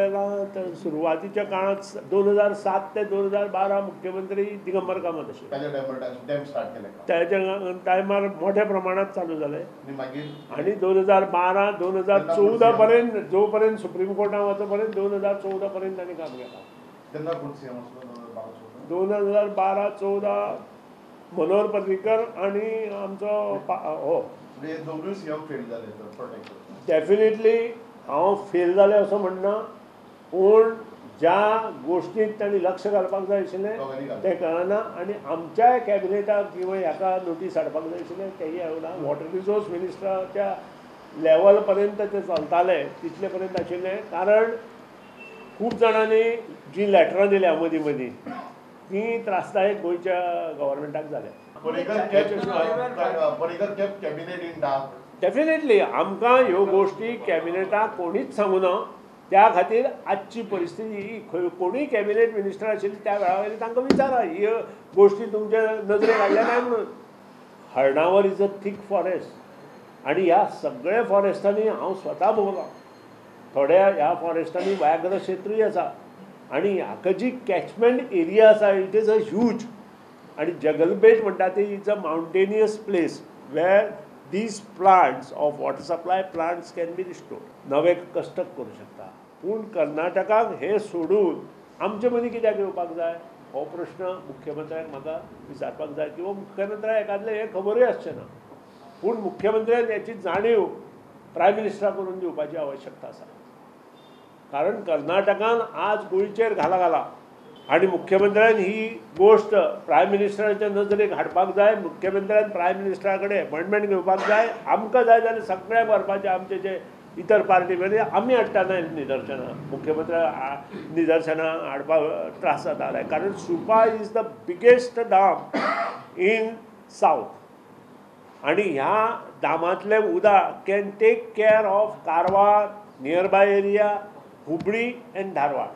तर सुरवातीच्या काळात 2007 ते 2012 मुख्यमंत्री दिगंबर कामत आशिल्ले. त्याच्या टायमार मोठ्या प्रमाणात चालू जाले आणि 2012 2014 पर्यंत जोपर्यंत सुप्रीम कोर्टात वचपर्यंत 2014 पर्यंत त्यांनी काम केलं. 2012-14 मनोहर पर्रीकर आणि आमचो हो डेफिनेटली हांव फेल जाले असो म्हणना, पूण ज्या गोष्टीत तांणी लक्ष घालपाक जाय आशिल्लें तें कळना आनी आमच्याय कॅबिनेटाक किंवा ह्याका नोटीस हाडपाक जाय आशिल्लें तेंय येवना. वॉटर रिसोर्स मिनिस्टराच्या लेवल पर्यंत ते चलताले तितले पर्यंत आशिल्लें, कारण खूब जाणांनी जीं लेटरां दिल्या मदीं मदीं तीं त्रासदायक गोंयच्या गव्हर्मेंटाक जाल्या. डेफिनेटली आमकां ह्यो गोष्टी कॅबिनेटाक कोणीच सांगूना, त्या खातीर आजची परिस्थिती ही खंय कोणूय कॅबिनेट मिनिस्टर आशिल्ले त्या वेळा वयले तांकां विचारा ह्यो गोष्टी तुमच्या नजरेक हाडल्या काय म्हणून. Harnavar is a thick forest आनी ह्या सगळ्या फॉरेस्टांनी हांव स्वता भोंवलां. थोड्या ह्या फॉरेस्टांनी व्याघ्र क्षेत्रूय आसा आनी हाका जी कॅचमेंट एरिया आसा it is a huge. आनी जगलबेट म्हणटा ती is a mountainous place where these plants of water supply plants can be restored. नवे कस्टक करूं शकता, पूण कर्नाटकाक हे सोडून आमचे मदीं कित्याक येवपाक जाय हो प्रश्न मुख्यमंत्र्याक म्हाका विचारपाक जाय, किंवा मुख्यमंत्र्याक एकादलें हें खबरूय आसचें ना, पूण मुख्यमंत्र्यान हेची जाणीव प्रायम मिनिस्टराक करून दिवपाची आवश्यकता आसा. कारण कर्नाटकान आज गोंयचेर घाला घाला आनी मुख्यमंत्र्यान ही गोष्ट प्रायम मिनिस्टराच्या नजरेक हाडपाक जाय. मुख्यमंत्र्यान प्रायम मिनिस्टरा कडेन अपॉयंटमेंट घेवपाक जाय. आमकां जाय जाल्यार सगळ्यांक व्हरपाचें, आमचे जे इतर पार्टी म्हणजे आमी हाडटाना निदर्शनां, मुख्यमंत्र्या निदर्शनां हाडपाक त्रास जाताले, कारण Supa is the biggest dam in south आनी ह्या डामांतलें उदक can take care of Karwar, near by area, Hubli and Dharwad.